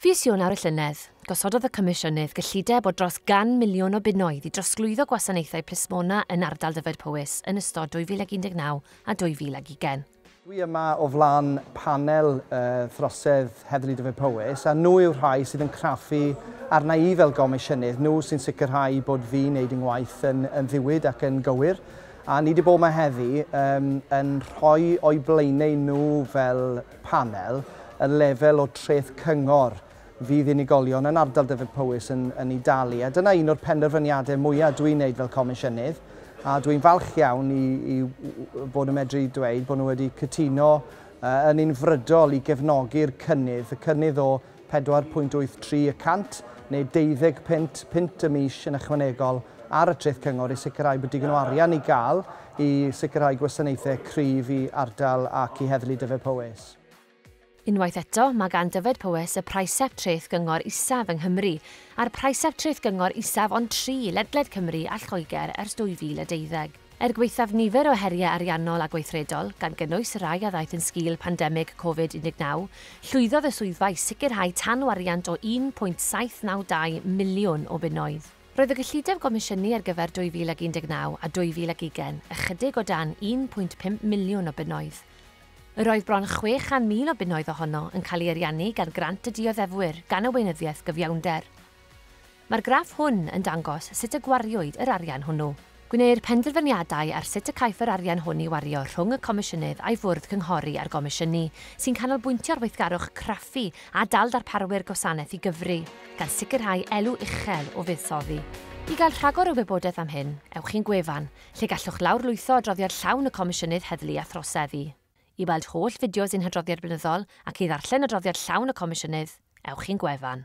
Fis Ionawr y llynedd, gosododd y Comisiynydd gyllideb o dros 100 miliwn o bunnoedd i drosglwyddo gwasanaethau plismona yn ardal Dyfed-Powys yn ystod 2019 a 2020. Dwi yma o flaen panel throsedd Heddlu Dyfed-Powys, a nhw yw'r rhai sydd yn craffu arna i fel gomisiynydd, nhw sy'n sicrhau bod fi'n neud yng ngwaith yn ddiwyd ac yn gywir. A ni wedi bod yma heddi yn rhoi o'i blaenau nhw fel panel y lefel o treth cyngor fydd unigolion yn ardal Dyfed-Powys yn ei dalu. A dyna un o'r penderfyniadau mwyaf dwi'n neud fel comisiynydd. A dwi'n falch iawn i bod yn medru dweud bod nhw wedi cytuno yn unfrydol i gefnogi'r cynnydd, y cynnydd o 4.83% neu 25 punt y mis yn ychwanegol ar y treth cyngor i sicrhau bod digon o arian i gael i sicrhau gwasanaethau cryf i ardal ac i Heddlu Dyfed-Powys. Unwaith eto, mae gan Dyfed-Powys y praesept treth gyngor isaf yng Nghymru, a'r praesept treth gyngor isaf ond tri ledled Cymru a Lloegr ers 2012. Er gwaethaf nifer o heriau ariannol a gweithredol, gan gynnwys rai a ddaeth yn sgil pandemig Covid-19, llwyddodd y swyddfa i sicrhau tanwariant o 1.792 miliwn o bunnoedd. Roedd y gyllideb gomisiynu ar gyfer 2019 a 2020 ychydig o dan 1.5 miliwn o bunnoedd. Yr oedd bron 600,000 o bunnoedd ohono yn cael ei ariannu gan grant y dioddefwyr gan y Weinyddiaeth Gyfiawnder. Mae'r graff hwn yn dangos sut y gwariwyd yr arian hwnnw. Gwneir penderfyniadau ar sut y caiff yr arian hwn ei wario rhwng y Comisiynydd a'i fwrdd cynghori ar gomisiynu, sy'n canolbwyntio ar weithgarwch craffu a dal darparwyr gwasanaeth i gyfri, gan sicrhau elw uchel o fuddsoddi. I gael rhagor o wybodaeth am hyn, ewch i'n gwefan, lle gallwch lawrlwytho adroddiad llawn y Comisiynydd Heddlu a Throseddu. I weld holl fideos ein hadroddiad blynyddol ac i ddarllen adroddiad llawn y Comisiynydd, ewch i'n gwefan.